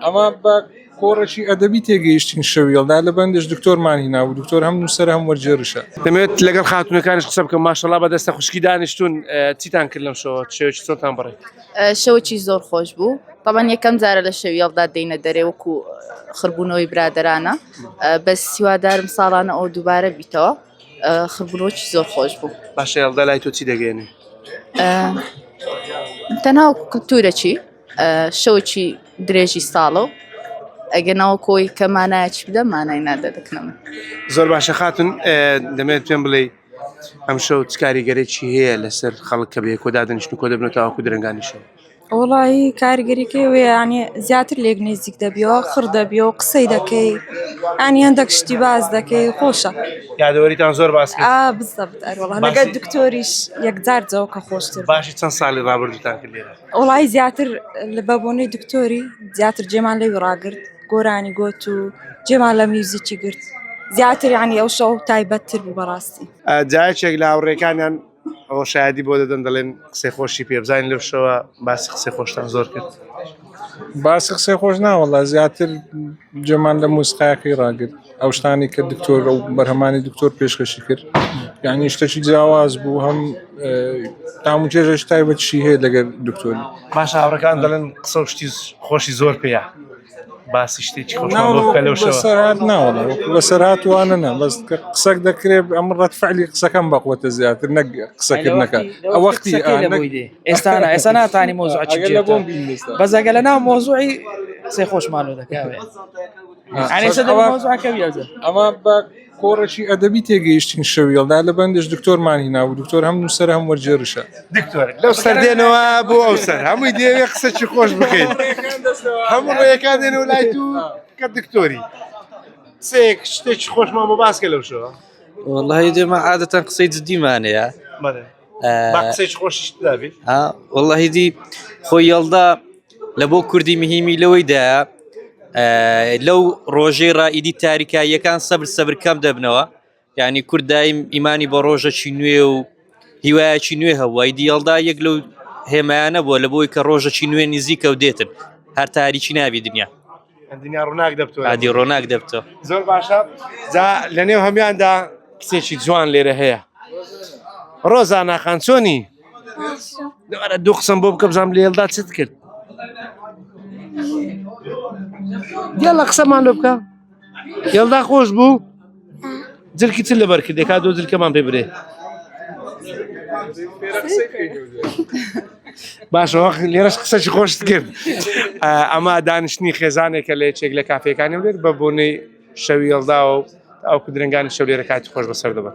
ئەمە بە کۆڕێکی ئەدەبی تێگەیشتین شەوی یەڵدا لە بەندش دکتۆرمان هینابوو دکتۆر هەم نووسەرە هەم وەرگێڕیشە. دەمەوێت لەگەڵ خاتوونەکانیش قسە بکەم ماشەڵا بە دەستە خوشکی دانیشتوون چیتان کرد لەم شەوە شەوێکی چۆنتان بڕی؟ شەوەکی زۆر خۆش بوو تەبەن یەکەم جارە لە شەوی یەڵدا دێینە دەرێ وەکو خڕبوونەوەی برادەرانە بەس هیوادارم ساڵانە ئەو دووبارە بیتەوە خڕبوونەوەکی زۆر خۆش بوو. باشە یەڵدا لای تۆ چی دەگەیەنێ؟ تەنها کولتوورەکی شەوەکی درێژی ساڵە و ئەگەر ناوە کۆی کە مانایەکی بدە مانای نادە دەکنە من. زۆر باشە خاتون دەمێت پێم بڵێ ئەم شەو چ کاریگەرێکی هەیە لەسەر خەڵک کە بەیەکۆ دادەنیشن و کۆ دەبنەوە تاوەکو درەنگانی شەو؟ وەڵایی کاریگەریەکەی وێ یانی زیاتر لێک نزیک دەبیەوە خڕ دەبیەوە قسەی دەکەی یانی هەندێک شتی باس دەکەی خۆشە یادەوەریتان زۆر باس کرد ئا بزەبت ئەروەڵا لەگەر دکتۆریش یەکجار جەوەکە خۆشتر بوو. باشی چەند ساڵی ڕابردووتان کرد لێرە؟ وەڵایی زیاتر بە بۆنەی دکتۆری زیاتر جێمان لەوی ڕاگرت گۆرانی گۆت و جێمان لە میوزیکی گرت زیاتر یانی ئەو شەو تایبەتتر بوو بەڕاستی. جا یەکێک لە هاوڕێکانیان ئەوە شایەدی بۆ دەدەن دەڵێن قسەی خۆشی پێ بزانین لەو شەوە باسی قسەی خۆشتان زۆر کرد. باسی قسەی خۆش ناوەڵا زیاتر جێمان لە مۆسیقاکەی ڕاگرت ئەو شتانی کە دکتۆر ئەو بەرهەمانی دکتۆر پێشکەشی کرد یعنی شتێکی جیاواز بوو هەم تام و چێژێکی تایبەتشی هەیە لەگەر دکتۆری باشە هاوڕێکان دەڵێن قسە و شتی خۆشی زۆر پێیە باسی شتێکی خۆشمان بۆ بکە لەو شەوە. بەسەرهات ناوەڵا وەکو بەسەرهات وانە نا بەس کە قسەک دەکرێت ئەم ڕەت فعلی قسەکەم بەقوەتە زیاتر نەک قسەکردنەکە ئەو وەختی قسەکەی لە بۆی دێ ئێستا نا ئێستا ناتانی مۆزوع چی ئەگەر لە بۆم بێتەوە. بین ئێستا. بەس ئەگەر لە ناو مۆزوعی قسەی خۆشمان لۆ دەکاوێ یعنی ئێستا دەبێ ئەوە- مۆزوعەکە بیەوتە. ئەمە بە کۆڕێکی ئەدەبی تێگەیشتین شەوی یەڵدا لە بەندش دکتۆرمان هینابوو دکتۆر هەم نووسەرە هەم وەرگێڕیشە. دکتۆر لەو سەر دێنەوە بۆ ئەو سەر هەمووی دەیەوێ قسەکی خۆش بکەین هەموو ڕێیەکان دێنەوە لای تو کە دکتۆری قسەیەک شتێکی خۆشمان بۆ باسکە لەو شەوە والله دێمە عادەتەن قسەی جدیمانەیە بەڵێ با قسەیەکی خۆشیش دابێت والله دی خۆی یەڵدا لە بۆ کوردی مهمی لەوەیدایە لەو ڕۆژەی ڕائیدی تاریکاییەکان سەبر سەبر کەم دەبنەوە یعنی کورد دایم ئیمانی بە ڕۆژەکی نوێ و هیوایەکی نوێ هەبووە ئیدی یەڵدا یەک لەو هێمایانە بووە لە بۆی کە ڕۆژەکی نوێ نزیکە و دێتن هەر تاریکی نابی دنیا دنیا ڕووناک دەبتەوە ئادی ڕۆناک دەبتەوە زۆر باشە جا لە نێو هەمواندا کچێکی جوان لێرە هەیە ڕۆزانا خان چۆنی دوارە دوو قسەم بۆ بکە بزانم لێڵدا چت کرد یاڵا قسەمان لۆ بکە یەڵدا خۆش بوو جلکی چ لەبەر کردێ کا دۆ جلکەمان پێ برێ باشە وەخت لێرەش قسەکی خۆشت کرد ئەمە دانیشتنی خێزانێکە لە یەکێک لە کافێکانی لێر بە بۆنەی شەوی یەڵداوە و ئەو درەنگانی شەو لێرە کاتی خۆش بەسەر دەبەن.